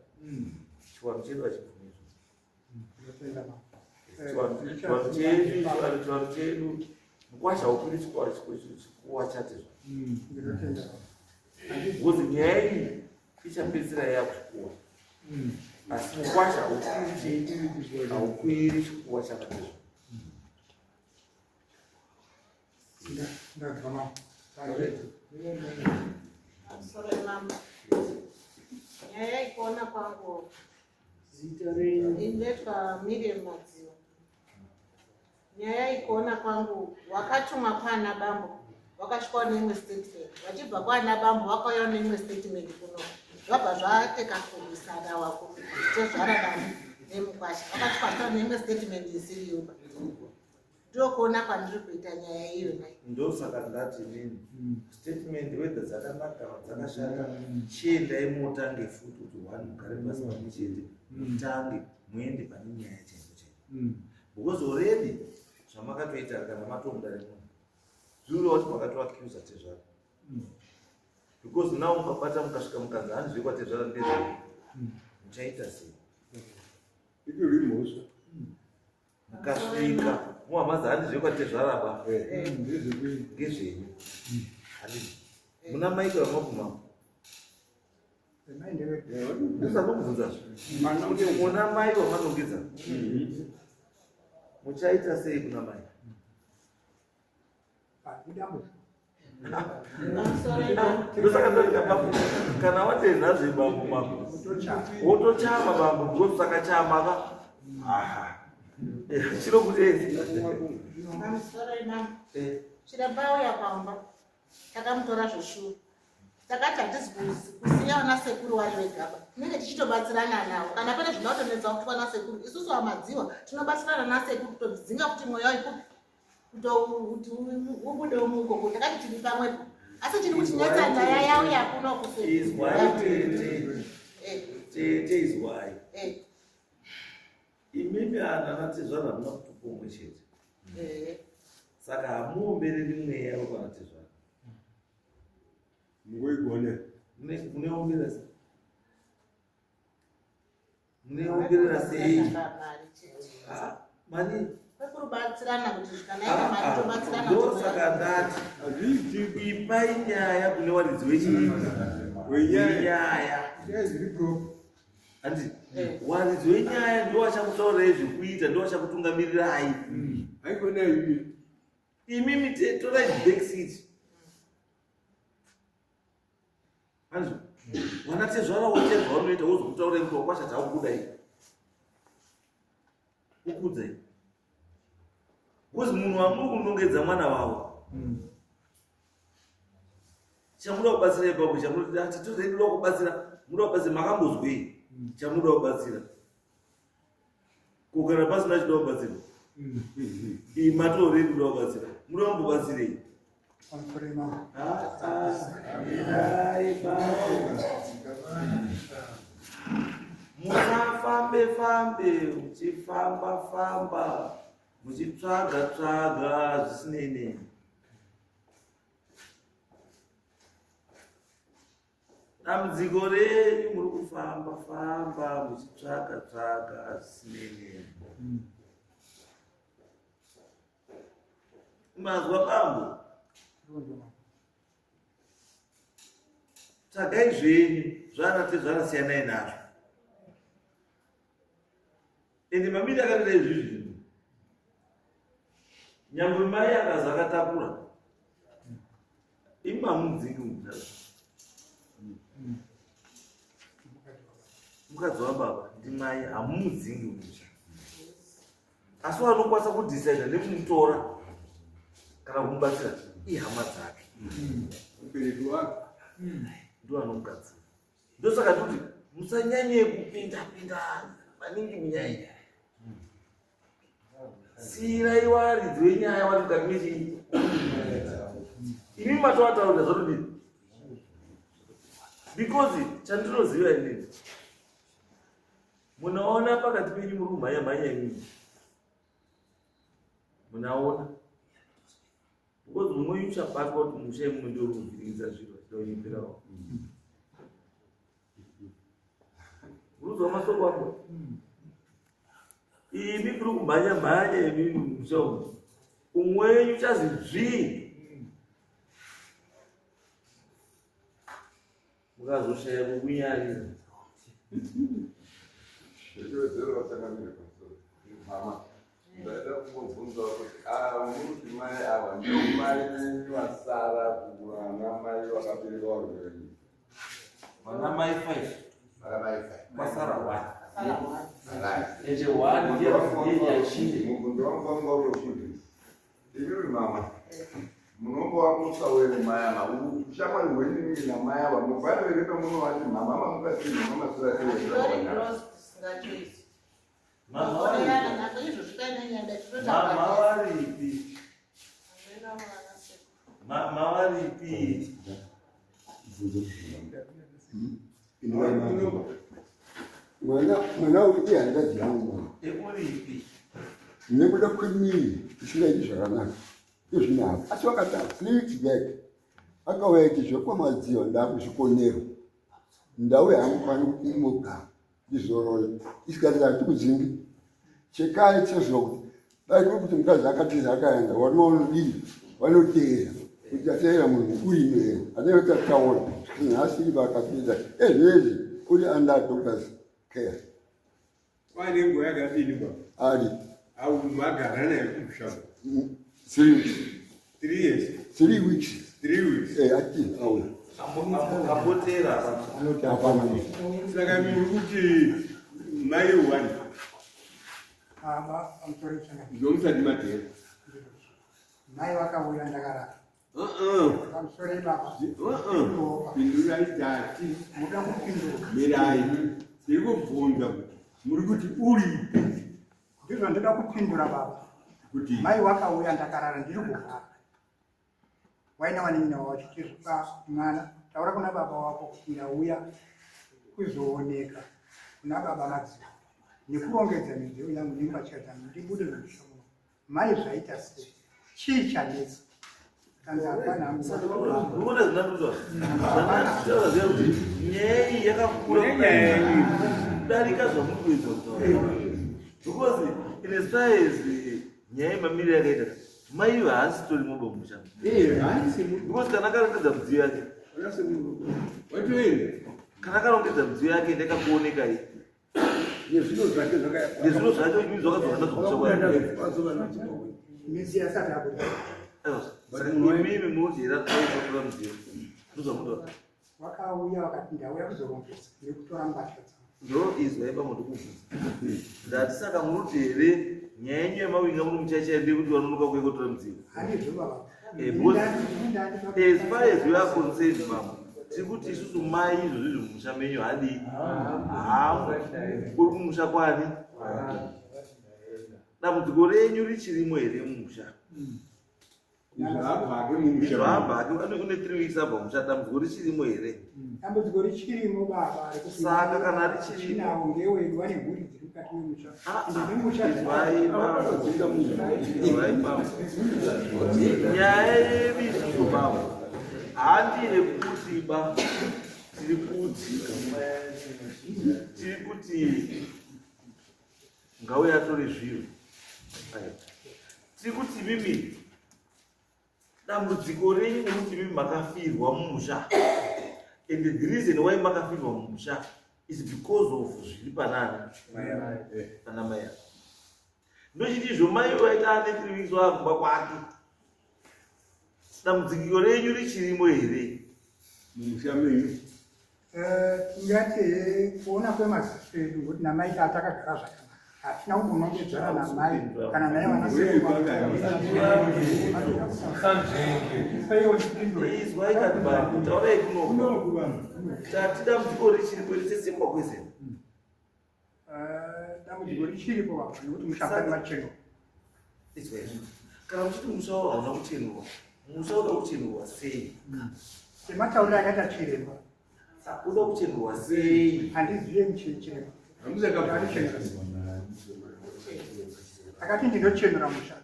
Speaker 3: Chiwanhu chedu hachibvumidzwa. Chiwanhu chedu, chiwanhu chedu, mukwasha haukwiri chikuwa chatezvara, because nyaya iyi ichapedzisira yakuchikuwa, asi mukwasha haukwiri, haukwiri chikuwa chakatezvara.
Speaker 5: Pamusoro mambo. Nyaya ikuona kwangu.
Speaker 1: Zita renyu?
Speaker 5: Inetwa Miriam Madziwa. Nyaya ikuona kwangu, wakatumwa kwana bambo wakasvika neimwe statement, vachibva kwana bambo wakauya neimwe statement kuno, zvabva zvateka kurwisana wako tezvara nani nemukwasha, vakasvika neimwe statement isiriyoba. Ndokuona kwandiri kuita nyaya iyo nai.
Speaker 3: Ndosaka ndati inini statement whether dzakanaka kana dzakashata, chiendai mutange futi kuti one mugare pasi pamwe chete, mutange muende pane nyaya chaipo chaipo, because already zvamakatoita kana matomudare munhu zvinoreva kuti makatoaccusa tezvara, because now mukabata mukasvika mukanzi hanzi zvekwatezvara ndezve, muchaita sei?
Speaker 4: Itori mhosva.
Speaker 3: Mukasvika muhama handi zvekwatezvaraba ngezvenyu, handiti muna maika vamabvumamo? Ndosakubvunzazve kuti muna mai vamanongedza muchaita sei kuna mai? Ndosaka ndati bambo, kana watenha zvebambo mambo wotochama bambo, because saka chama ka aha chinokuteedza.
Speaker 5: Pamusoro mambo. Chiremba auya pamba, takamutora zveshuwa, takati hatisi kusiya vana sekuru vari vegaba, tinenge tichitobatsirana navo. Kana pane zvinotonetsa kuitwa nasekuru, isusu vamadziwa tinobatsirana nasekuru kutodzinga kuti mweya ikupi kuti ubude mukoko. Takati tiri pamwepo, asi chiri kutinetsa nyaya yauya kuno.
Speaker 3: Izwai tete, tete, izwai. Imimi ana natezvara hamuna mutupo umwe chete, saka hamuombereri mweya wekwanatezvara.
Speaker 4: Mungoigone.
Speaker 3: Muneomberera sei? Muneomberera sei? Ah, mani
Speaker 5: kwekurubatsirana kuti kana ine mari tobatsirana.
Speaker 3: Ndosaka ndati
Speaker 2: Hazviitiki.
Speaker 3: ipai nyaya kune waridzi wechii?
Speaker 2: Wenyaya.
Speaker 3: Wenyaya.
Speaker 2: Nyaya zviri proper.
Speaker 3: Handiti waridzi wenyaya ndo vachakutaurirai zvekuita, ndo vachakutungamirirai.
Speaker 2: Haikona imi.
Speaker 3: Imimi torai back seat. Hanzi wana tezvara wochezva unoita wozokutaurirai kuti wakwasha takukudai kukudzai, because munhu wamuri kunongedza mwana wavo, chamuda kubatsira ipapo, chamuda titoda kubatsira, muda kubatsira makambozwei? Chamuda kubatsira ko kana pasina chida kubatsira, iyi matorei kuda kubatsira, muda kumbobatsirei?
Speaker 1: Pamusoro mambo.
Speaker 3: Ai, baba. Musafambe fambe muchifamba famba muchitsvaga tsvaga zvisinei nei. Dambudziko renyu muri kufamba famba muchitsvaga tsvaga zvisinei nei. Mazwa bambo? Tsvagai zvenyu zvana tezvara siyanai nazvo. Ende mamiri akatoita izvi zvinhu. Nyangwe mai akazi akatakura. Imi hamudzingi mudhara. Mukadzi wababa ndimai hamumudzingi musha. Asi vanokwanisa kudecide nekumutora kana kumubatsira ihama dzake.
Speaker 2: Mubereki wake.
Speaker 3: Ndiwo anomugadzira. Ndosaka toti musanyanye kupinda pinda maningi munyaya iyi. Siirai waridzi wenyaya wari mukati mechii. Imi matovataurira zvatodii? Because chandinoziva inini munaona pakati penyu muri kumhanya mhanya imimi munaona because mumwe uchabatwa kuti musha imumwe ndiwo kuvhiringidza zviro achida kunyeperawo urikuzwa masoko ako imi muri kumhanya mhanya imi musha umu umwe wenyu uchazi dzvii mukazoshaya kukunyarira
Speaker 6: Mama, ndaida kungobvunza kuti ava muri mai ava ndivo mai venyu vasara kuvana mai vakabereka vanhu venyu.
Speaker 3: Vana mai 5.
Speaker 6: Vana mai 5.
Speaker 3: Kwasara 1. Ende 1 ndiye yachinde.
Speaker 6: Mubvunzo wangu wanga uri wekuti Imimi mama munombova musawo here mai ava ushamwari hwenyu imimi namai ava mubva here pamunovati mama mamuka sei mama maswera sei
Speaker 3: Mama varipi? Mama varipi?
Speaker 4: Mwana mwana uyu ihanzvadzi yangu.
Speaker 3: Uripi?
Speaker 4: Nekuda kwemiri isingaiti zvakanaka izvino apa asi vakati 3 weeks back akauya iti zvekwamadziwa ndakuzvikonero ndauya hangu pano kuti imogara ndizorore isikati hatikudzingi chekare tinoziva kuti dai kuri kuti mukadzi akatiza akaenda varume vanodii vanoteera kuti ateera munhu urino here anenge tataura nhasi vakapinda ezvezvi uri under doctors care
Speaker 2: Kwaane nguva yakadini baba?
Speaker 4: Ari.
Speaker 2: Au magara naye kumusha.
Speaker 4: 3 weeks.
Speaker 2: 3 years.
Speaker 4: 3 weeks.
Speaker 2: 3 weeks.
Speaker 4: Eh, ati auya.
Speaker 3: Ambotera
Speaker 4: Anoti hapana.
Speaker 2: Saka muri kuti mai one.
Speaker 1: Baba, pamusoro changa.
Speaker 2: Ndomusati madhera.
Speaker 1: Mai vakauya ndakarara. Pamusoro ipapa.
Speaker 2: Pindurai tati.
Speaker 1: Muda kupindura.
Speaker 2: Mirai. Tiri kubvunza kuti muri kuti uripi?
Speaker 1: Ndizvo ndinoda kupindura baba.
Speaker 2: Kuti
Speaker 1: mai wakauya ndakarara ndiri kurwara. Waina wanin'ina wavo vachitizvuka mwana taura kuna baba wako kuti ndauya kuzooneka kuna baba Madziva nekurongedza midziyo yangu nembatya dzangu ndibude mumusha muno. Mai zvaita sei? Chii chanetsa? Kanzi hapana hangu.
Speaker 3: Unoona zvinanduzwa zvandataura zviya kuti nyaya iyi yakakura kudarika zvamuri kuedza kutaura because in as far as nyaya yemamiriro yakaita mai haasi tori moba mumusha because kana akarongedza midziyo yake kana akarongedza midziyo yake ndakakuoneka iyi
Speaker 4: Nezvino zvake
Speaker 3: nezvino zvake zvakadzoka
Speaker 1: Misi asati abuda.
Speaker 3: Imimi munoti here akatora mudziyo ndozvamunoda
Speaker 1: Wakauya wakati ndauya kuzorongedza nekutora mbatya dzangu.
Speaker 3: Ndo izwa ipa mundikubvunza ndati saka munoti here nyaya yenyu yemawinga muri muchaichai ndeyekuti vanonoka kuuya kotora mudziyo
Speaker 1: Handizvo baba.
Speaker 3: Eh, because as far as we are concerned mama tiri kuti isusu mai izvozvi izvi mumusha menyu hadii hamu uri kumusha kwani dambudziko renyu richirimo here mumusha
Speaker 2: Izvabva
Speaker 3: hake une 3 weeks abva musha dambudziko richirimo here
Speaker 1: Dambudziko richirimo baba
Speaker 3: Saka kana richirimo-
Speaker 1: chinawo ngewedu vane mhuri dziri mukati memusha
Speaker 3: Ah,
Speaker 1: ende nemusha
Speaker 3: izwai baba. Izwai baba. Nyaya yedu isusu baba handi yekuti ba tiri kuti tiri kuti ngauye atore zviro tiri kuti mimi dambudziko renyu nekuti mimi makafirwa mumusha. And the reason why makafirwa mumusha is because of zviri panani pana mai ava. Ndochiti izvo mai vaita ane 3 weeks waakumba kwake, dambudziko renyu richirimo here
Speaker 2: mumusha menyu?
Speaker 1: Tingati kuona kwemaziso edu, ngokuti namai taa takagara zvakanaka, hatina kumbonongedzana namai kana naye.
Speaker 3: Izwai kati bambo, taurai kunoku. Tati dambudziko richiripo here sesimba kwezena?
Speaker 1: Dambudziko richiripo baba, nekuti musha pane macheno.
Speaker 3: Izwai, kana muchiti musha wavo hauna kuchenurwa, musha uda kuchenurwa sei?
Speaker 1: Sematauriro akaita chiremba.
Speaker 3: Uda kuchenurwa sei?
Speaker 1: Handizive chiremba. Akati ndinochenura musha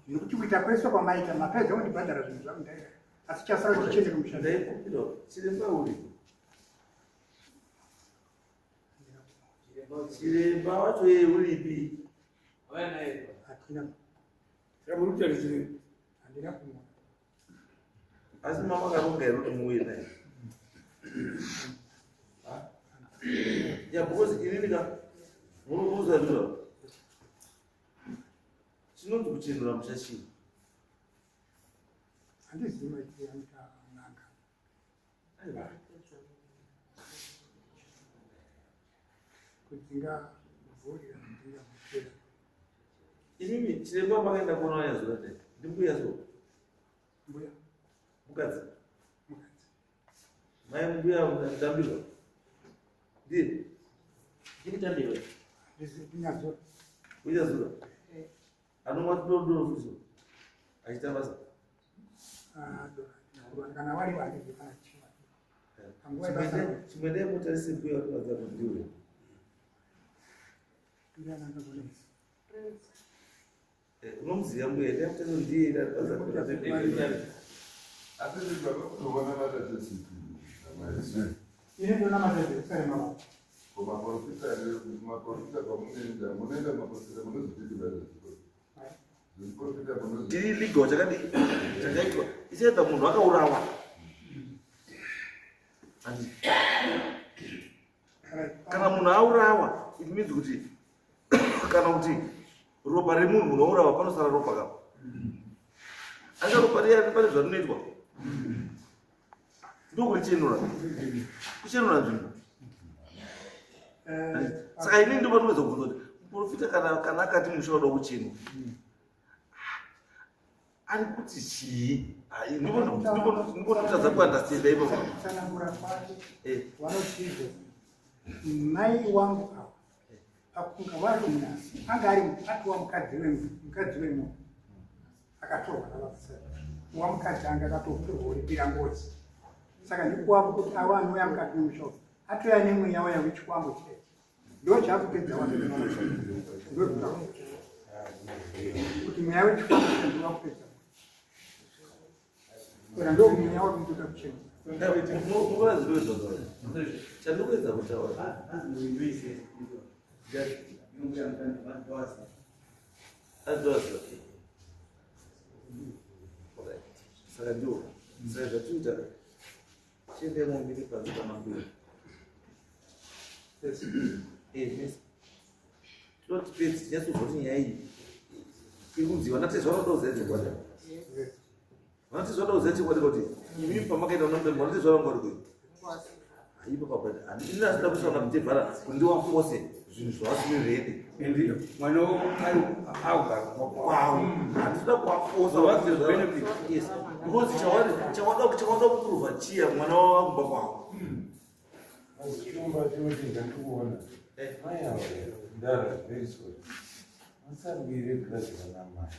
Speaker 1: nekuti kuita kwese kwamaita mapedza kundibhadhara zvinhu zvangu ndaida, asi chasara kuti chenere musha.
Speaker 3: Ndaikumbira, chiremba uri, chiremba wacho iye uripi?
Speaker 1: Hatina. Handina kumuona.
Speaker 3: Asi mama karonga here kuti muuye naye? Ya, because inini ka munokuuza zviro chinonzi kuchenura musha chii?
Speaker 1: Handizivi maitiro anoita n'anga.
Speaker 3: Aiwa.
Speaker 1: Kudzinga mvuri kana kudzinga mutera.
Speaker 3: Inini chiremba makaenda kuona wanyazura dai ndimbuya so?
Speaker 1: Mbuya.
Speaker 3: Mukadzi.
Speaker 1: Mukadzi.
Speaker 3: Mai mbuya ndambirwa ndiye?
Speaker 7: Ndikutambirwa.
Speaker 1: Handizivi kunyazura.
Speaker 3: Unyazura anomwa tudodoro futi achiita basa?
Speaker 1: Ah, dora kana wari handizivi kana chiwa panguva yebasa.
Speaker 3: Chimwendai mutarise mbuya watimadza kuti ndiwe.
Speaker 1: Mbuya nanga gonesa.
Speaker 3: Unomuziva mbuya? Endai mutarise ndiye.
Speaker 6: Asi zvavakutoona vatatesiti.
Speaker 1: Ine ndonamata Jerusarema baba.
Speaker 6: Kumaprofita, kumaprofita kwamunoenda, munoenda kumaprofita munozvititi zviprofita munozi
Speaker 3: Tiri legal chakadii chakaitwa isaita munhu akaurawa. Kana munhu aurawa, it means kuti kana kuti ropa remunhu unourawa panosara ropa kapa anga ropa riya pane zvarinoitwa, ndokurichenura, kuchenura nzvimbo. Saka inini ndopanoedza kubvunza kuti muprofita kana akati musha uda kuchenwa, ari kuti chii? Ndinotadza kuunderstanda ipapo.
Speaker 1: Kutsanangura kwake, vanotizvo mai wangu ava pakunga vari munasi anga ari atova mukadzi wemunhu akatorwa navabasa wa mukadzi anga akatotorwa uripira ngozi. Saka ndikuwavo kuti ava anouya mukati memusha atoya nemweya waya wechikwambo chete, ndo chaakupedza vanhu, kuti mweya wechikwambo chete ndo wakupedza, ora ndo mweya wakutoda kuchena.
Speaker 3: Munoona zvinoizwa chandikuedza kutaura? Adoza. Saka ndiwo, saka zvatinoita, chiendai mumire panze pamambuya. Miss. Tinoti pedzi tinyatsozwa kuti nyaya iyi iri kunzi vanatezvara vanoda kuziva chokwadi. Vanatezvara vanoda kuziva chokwadi kuti imi pamakaenda kuna vanatezvara vanga vari kuyi haipo papa. Ini asida kusaona kutevhara kuti ndiwafose zvinhu zvavasiri ready.
Speaker 2: And mwana augara
Speaker 3: kwavo, handisida kuvafosa.
Speaker 2: What's the benefit?
Speaker 3: Yes, because chawada kuprova chiya mwana wavo akumba kwavo.
Speaker 8: Chiromba chinoti ndandikuona mai ava ndara, very sorry, musarwire kugadzira namai.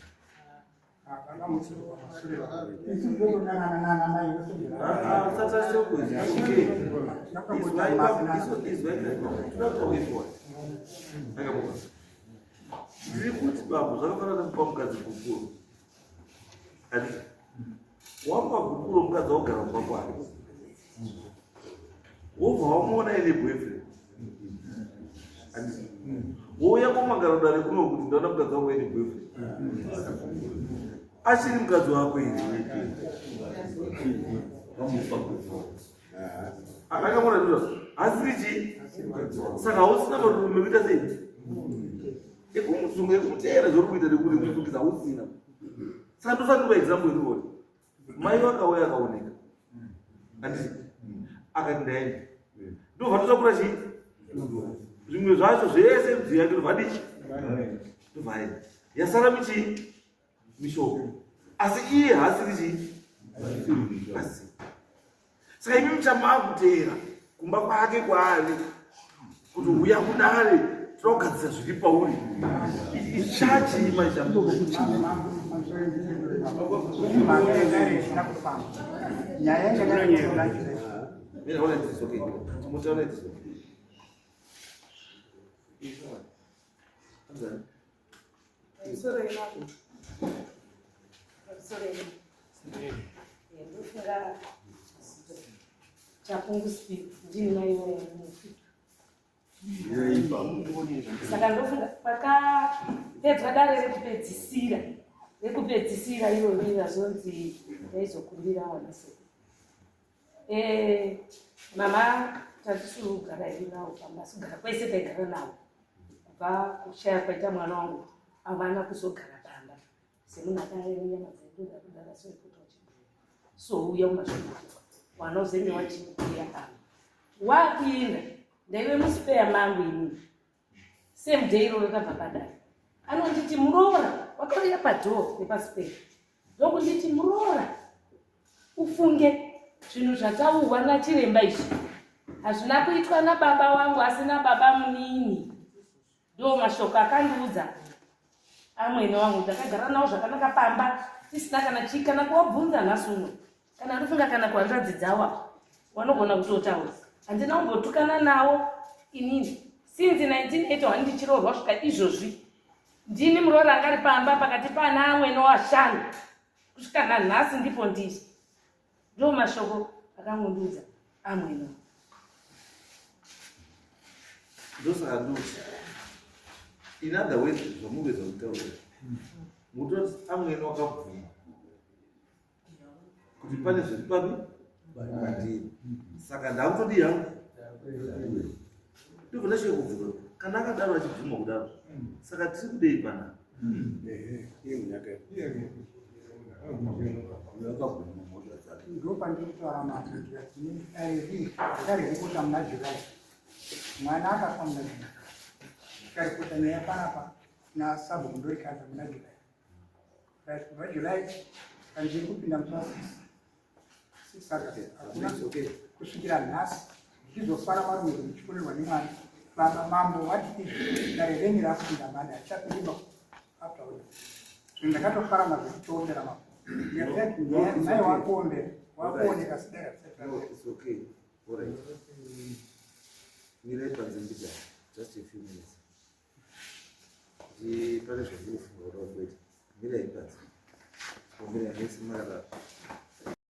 Speaker 1: Isu tinotodanana nana mai vose.
Speaker 3: Usatarise kuzi okay. Izwai, toda kutaura akabuka. Ndiri kuti bambo, zvakafanana nekupa mukadzi gupuro. Handiti wamupa gupuro, mukadzi wagara kumba kwake, wobva wamuona ine boyfriend, handiti wouya komangara dare kuno kuti ndaona mukadzi wangu aine boyfriend? Achiri mukadzi wako here? Akangamona ndizvo. Asiri chii? Saka hausina marume kuita sei? Ekumusunga ekumuteera zvauri kuita nekuti kumusungisa hausina. Saka ndofanira kupa example iri Mai vakauya akaoneka. Handiti? Akati ndaenda. Ndobva totakura chii? Zvimwe zvacho zvese midziyo yake ndobva dichi. Ndobva aenda. Yasara michii? Mishoko. Asi iye haasiri chii? Asi. Saka imi muchamakuteera kumba kwake kwaari kuti uya kudare tinogadzisa zviri pauri. Ichachi manje.
Speaker 1: Nyaya yanga
Speaker 3: Mira, hold it, it's okay. Mutaura it's okay.
Speaker 9: Pamusoro ipapo. Pamusoro ipapo. Ndofunga chapungu speak ndini mai mufi. Saka ndofunga pakapedzwa dare rekupedzisira rekupedzisira irori razonzi ndaizokumbira wana sekuru. Eh, mama tatisiri kugara hedu nawo pamba asi kugara kwese taigara nawo kubva kushaya kwaita mwana wangu havana kuzogara pamba semunhu akanga nyama dzaitoda kudara so ipota uchibhuya so uya kumashure wana uzenge wachiuya apa wakuinda ndaive musipeya mangu inini same day iroro tabva padare anonditi muroora wakauya padhoo nepasipeya ndokunditi muroora ufunge zvinhu zvataurwa nachiremba izvi hazvina kuitwa nababa wangu asi nababa munini ndo mashoko akandiudza amwene wangu ndakagara nawo zvakanaka pamba tisina kana chii kana kuwabvunza nhasi uno kana ndofunga kana kuhanzvadzi dzawo wanogona kutotaura handina kumbotukana nawo inini since 1981 ndichiroorwa svika izvozvi ndini muroora anga ari pamba pakati pana amwene washanu kusvika nanhasi ndipo ndiri ndo mashoko akangondiudza amwene
Speaker 3: ndosaka ndoti in other words zvamurikuedza kutaura mutoti amwene wakabvuma kuti pane zviri papi pandiri saka ndakutodii hangu ndobva ndasvika kubvunza kana akadaro achibvuma kudaro saka tiri kudei panapa
Speaker 1: Ndopandiri kutaura manje ndikati dare ripota muna July mwana akafa muna July tikaripota nyaya panapa nasabhuku ndorikadza muna July right kubva July kandiri kupinda musi wa 6 6 August hakuna kusvikira nhasi ndichizofara marume ndichifonerwa nemwana baba mambo wati izvi dare renyu rakupinda mani hatichapindima after all zvinhu ndakatofara nazvo tichiombera mambo mai wakuombera wakuoneka sidara
Speaker 3: Mirai panze mbijana, just a few minutes. Kuti pane zvandinofunga kuda kuita. Mirai panze. Mirai mese makadaro.